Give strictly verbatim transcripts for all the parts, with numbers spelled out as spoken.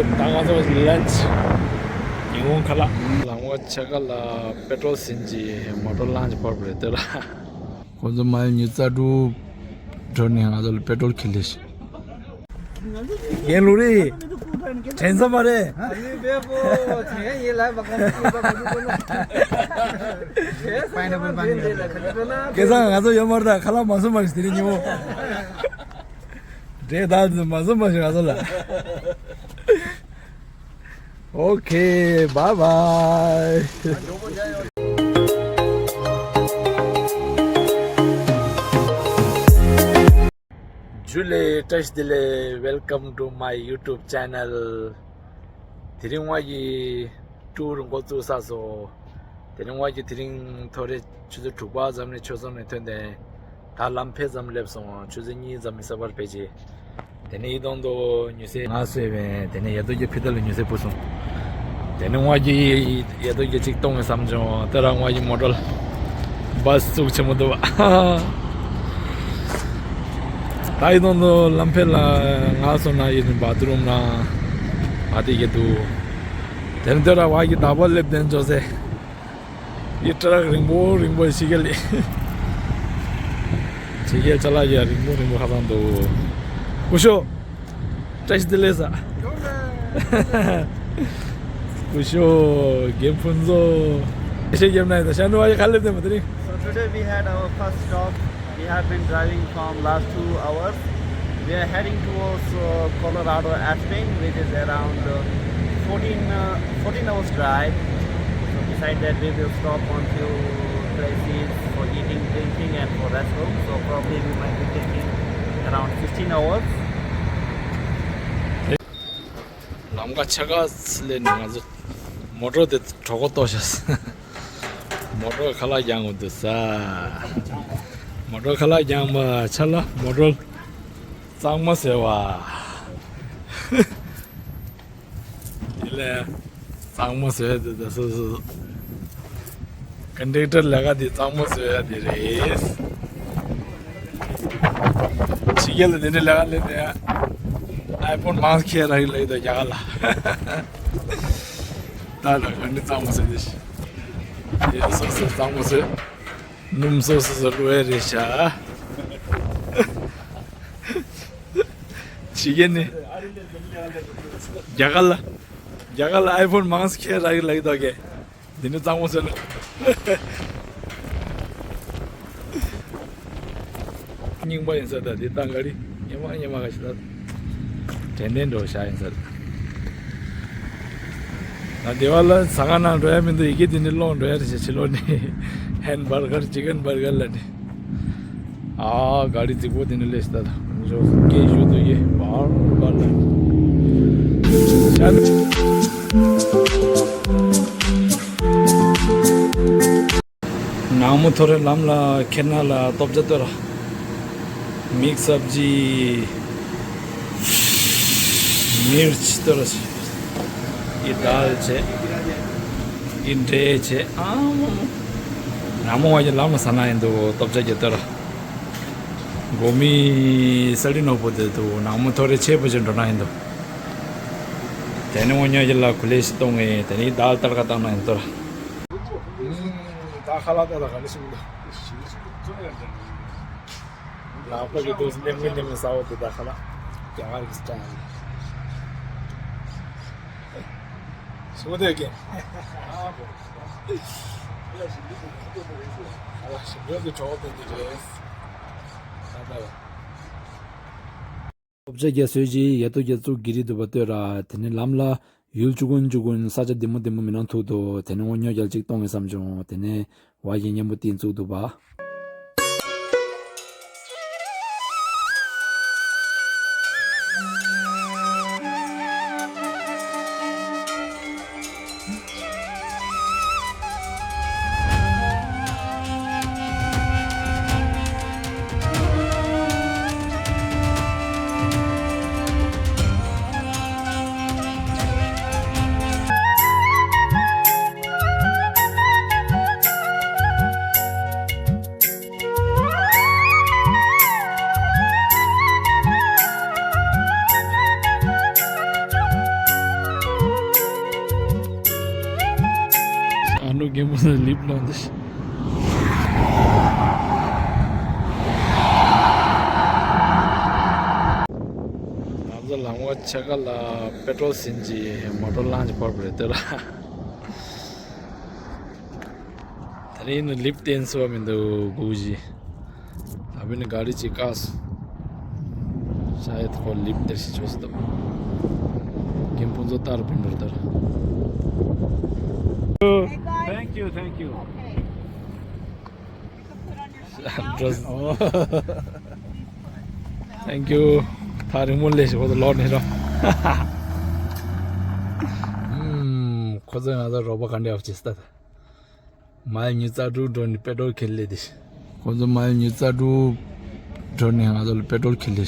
ད་ང་ཚོ་ལན་ཆི། ཉིན་གུང་ཁ་ལག་ལམ་ཁ་ཕྱེད་ཀ་ལ་པེ་ཏྲོལ་ཟིན་གྱི་མོ་ཊ་ལངས་ཀྱི་ཕར་བ་རེད་དེ་ལ། ཁོ་ཚོ་མ་ཡོང་ཉི་ཤུ་རྩ་དྲུག་འགྲོ་ནས་ང་ཚོ་ལ་པེ་ཏྲོལ་ཁྱེར་ལེ་ཤི། རྒན་ལུ་རི། དྲན་ས་མ་རེད། སྐལ་བཟང་ང་ཚོ་ཡོད་མ་རེད་ད་ཁ་ལག་མ་བཟོ་མ་ཞིག་དེ་རིང་ཉིན་མོ། འདྲེ་ད་མ་བཟོ་མ་ཞིག་ང་ཚོ་ལ། Okay, bye bye. ཇུ་ལེ། བཀྲ་ཤིས་བདེ་ལེགས། Welcome to my YouTube channel. དེ་རིང་ང་གི་ཊུར་འགོ་བཙུགས་ས་སོ། དེ་རིང་ང་གི་དེ་རིང་ཐོ་རེ་ཆུ་ཚོད་དྲུག་པ་ཙམ་ནས་ཆོས་ཚོགས་ནས་ཐོན་ཏེ། ད་ལམ་ཕེབས་ཙམ་སླེབས་སོང་། ཆུ་ཚོད་གཉིས་ཙམ་ནས་ས་པར་ཕེབས་རྗེས། དེ་ནས་ཡིད་དོན་དུ་ཉུལ་སའི་ང་སོས་བས། དེ་ནས་ཡ་དོ་གི་ཕི་ཏ་ལ་ཉུལ་སའི་བུ་སོང་། དེ་ནས་ང་གི་ཡ་དོ་གི་གཅིག་གཏོང་ངེས་བསམ་བྱུང་། དེ་ར་ང་གི་མོ་ཊ་བྷ་སི་བཙུགས་ཆེན་མོ་འདུག་བ། ད་ཡིད་དོན་དུ་ལམ་ཕེབས་ལ་ང་སོང་ན་ཡིན་བ་ཏི་རུམ་ན་ང་དེ་གི་འདུག་དེ་ནས་དེ་ར་ང་གི་ད་བ་སླེབས་དེ་འཇོག་སའི། ཡི་ཏྲག་རིང་པོ་རིང་པོ་ཞིག་ག་ལས། ཕྱི་རྒྱལ་ཅ་ལག་ཡ་རིང་པོ་རིང་པོ་ཧ་ཐང་འདུག་སྐུ་ཞབས། བཀྲ་ཤིས་བདེ་ལེགས་ས། སྐུ་ཞབས་རྒན་ཕུན་ཚོགས། ཤེས་རྒྱབ་ན་ཡི་ད་ཤ་འགྲོ་བ་ཡི་ཁ་ལེབ་དེ་མ་དེ་རིང་། So today we had our first stop. We have been driving from last two hours. We are heading towards uh, Colorado Aspen, which is around uh, fourteen, uh, fourteen hours drive. So beside that, we will stop on few places for eating, drinking, and for restroom. So probably we might be taking around fifteen hours. ལམ་ཁ་ཕྱེད་ཀ་སླེབས་ནས་ང་ཚོ་མོ་ཊ་དེ་གྲོད་ཁོག་ལྟོགས་ཤག་མོ་ཊ་ཁ་ལག་རྒྱག་དགོས་འདུག་ས། མོ་ཊ་ཁ་ལག་རྒྱག་པ་ཆ་ལ་མོ་ཊ་གཙང་མ་བཟོས་པ། དེ་ལས་གཙང་མ་བཟོས་དེ་ད་སོ་སོ། ཀན་ཊེག་ཊར་ལས་ཀ་དེ་གཙང་མ་བཟོ་ཡ་དེ་རེད། ཕྱི་རྒྱལ་ལ་དེ་འདྲའི་ལས་ཀ་ལས་ནས་ཨའི་ཕོན་མང་ཁྱེར་རག་ལས་དོ་རྒྱ་གར་ལ། ད་ལ་ག་འདྲ་གཙང་མ་བཟོས་དེ་ཤི། དེ་སོ་སོ་གཙང་མ་བཟོས། སྣུམ་སོ་སོ་སོ་བླུགས་ཡ་རེད་ཤག་ཕྱི་རྒྱལ་ནས་རྒྱ་གར་ལ་རྒྱ་གར་ལ་ཨའི་ཕོན་མང་ཁྱེར་རག་ལས་དོ་གས། འདི་ནི་གཙང་མ་བཟོས་ལ། རྙིང་པ་ཡིན་ས་ད་འདི་ད་ག་རི་ཉི་མ་ཉི་མ་ག་ཞིག་ད། དྲན་དྲན་འགྲོ་ཤག་ཡིན་ས་ད། ད་སྡེ་བ་ལ་ཟ་ཁང་ནང་འགྲོ་ཡ་མི་འདུག་ཡི་གེ་འདི་ནི་ཀློག་འགྲོ་ཡ་རེད་ཤག་ཕྱི་ལོགས་ནས་ཧན་བར་གར་ཅི་ཀན་བར་གར་ལ་ནི། ཨ་ག་རི་རྫིག་པོ་དེ་ནི་ལས་ད་ད་འཇོག་སྐད་ཞུ་དུ་ཡེ་བར་བར་ལ། ནང་མོ་ཐོ་རེ་ལམ་ལ་ཁེར་ན་ལ་ལྟོ་ཆས་ལྟོས་ར། མིག་སབ་ཇི། མིར་ཆི་ལྟོས་ར། ཡི་དཱལ་ཆེ། ཡི་འབྲས་ཆེ། ཨ་མོ་མོ། ནང་མོ་བ་ཡི་ལམ་ལ་ཟ་ན་ཡིན་འདུག་ལྟོ་ཆས་ཀྱི་ལྟོས་ར། གོ་མི་ས་ལི་ནོ་པོ་དེ་དུ་ནང་མོ་ཐོ་རེ་ཆེ་པོ་ཅིག་འགྲོ་ན་ཡིན་འདུག་དེ་ནི་འོ་ཉོ་ཡི་ལ་གུ་ལེ་ཞིག་གཏོང་ངེ་དེ་ནི་ཡི་དཱལ་ཏར་ཀ་བཏང་ན་ཡིན་ལྟོས་ར། ད་ཁ་ལག་ད་ད་ག་ནི་ཞིག་མི་འདུག་ལག་པ་གི་དུས་སུ་ལེམ་གི་ལེམ་གི་ཟ་འོ་དེ་ད་ཁ་ལག་རྒྱ་གར་གི་སི་ཊའིལ། ཞུ་དེ་གི་ཁ་ལག་ཞིམ་པོ་གི་གྲོགས་དེ་འདི་རེད། ད་ད་ཡ། ལྟོ་ཆས་རྒྱ་སོས་ཀྱི་ཡ་ཏོ་རྒྱ་བཙུགས་གི་རི་འདུག་པ་ལྟོས་ར། དེ་ནས་ལམ་ལ་ཡུལ་ཆུ་ཀུན་ཆུ་ཀུན་ས་ཆ་བདེ་མོ་བདེ་མོ་མི་སྣང་ཐུག་འདུག་དེ་ནས་འོ་ཉོ་རྒྱལ་གཅིག་གཏོང་ངེས་བསམ་བྱུང་། དེ་ནས་བ་ཡི་མཉམ་པོ་བསྟན་བཙུགས་འདུག་པ། རྒན་པོ་ཚོ་ལིབ་སློང་དེ། ང་ཚོ་ལམ་ཁ་ཆེ་ཁ་ལ་པེ་ཏྲོལ་ཟིན་གྱི་མོ་ཊ་ལངས་ཀྱི་ཕར་བ་རེད་དེ་ལ། ད་རིང་ནི་ལིབ་བསྟན་སྲིད་པ་མི་འདུག་གུ་ཞིག་ད་བིན་ག་རི་ཅིག་བཀག་སོང་། ཤ་ཡི་ཐོག་ལིབ་སྟེར་ཞིག་ཆོག་སི་ཏོ། རྒན་ཕུན་ཚོགས་ལྟར་བིན་འགྲོ་ལྟར། Hey guys. Thank you, thank you. Okay. You can put on your seatbelt. Thank you. ཐག་རིང་མོ་ལས་ཞིག་ཁོ་ཚོ་ལོག་ནས་རོ། ཁོ་ཚོས་ང་ཚོ་རོགས་པ་ག་འདྲ་བྱེད་སྟ། མལ་ཉི་ཤུ་རྩ་དྲུག་འགྲོ་ནི་པེ་ཏྲོལ་ཁེལ་ལེ་དེ། ཁོ་ཚོ་མལ་ཉི་ཤུ་རྩ་དྲུག་འགྲོ་ནི་ང་ཚོ་ལ་པེ་ཏྲོལ་ཁེལ་ལེ།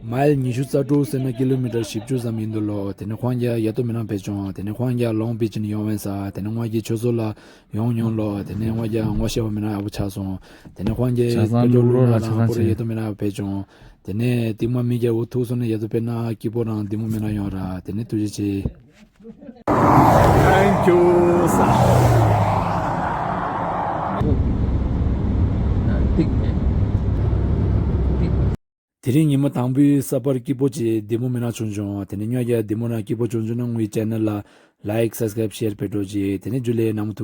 མལ་ཉི་ཤུ་རྩ་དྲུག་ཟེར་ན་ཀི་ལོ་མི་ཊར་བཞི་བཅུ་ཙམ་ཡིན་འདུག་ལོ། དེ་ནས་ཁོང་རྒྱ་ཡ་ཏོ་མི་ནང་ཕེབས་བྱུང་། དེ་ནས་ཁོང་རྒྱ་ལོང་བི་ཆི་ནས་ཡོང་བས་ས། དེ་ནས་ང་རྒྱལ་ཆོས་ཚོགས་ལ་ཡོང་མྱོང་ལོ། དེ་ནས་ང་རྒྱལ་ངོ་ཤེས་པ་མི་ནང་ཡག་པོ་ཆགས་སོང་། དེ་ནས་ཁོང་རྒྱལ་ཆ་ཚང་པེ་ཏྲོལ་ལུག་ལོ་ལ་ལ་ཆ་ཚང་ཁོ་ར་ཡ་ཏོ་མི་ནང་ཕེབས་བྱུང་། དེ་ནས་དེ་མ་མི་རྒྱལ་འུ་ཐུག་སོང་ནས་ཡ་ཏོ་དཔེར་ན་སྐྱིད་པོ་རང་དེ་མོ་མི་ནང་ཡོང་ར། དེ་ནས་ཐུགས་རྗེ་ཆེ། Thank you, sir. དེ་རིང་ཉི་མ་དང་པོའི་ས་པར་སྐྱིད་པོ་ཅིག་བདེ་མོ་མེད་ན་བྱུང་བྱུང་། དེ་ནས་སྨྱོ་རྒྱག་བདེ་མོ་ན་སྐྱིད་པོ་བྱུང་བྱུང་ན་ངའི་ཆེ་ནལ་ལ་ལའིཀ་སབ་སི་ཀ་རེབ་ཤེར་ཕེབས་རོགས་གྱིས། དེ་ནས་ཇུ་ལེ་ནམ་ཐུག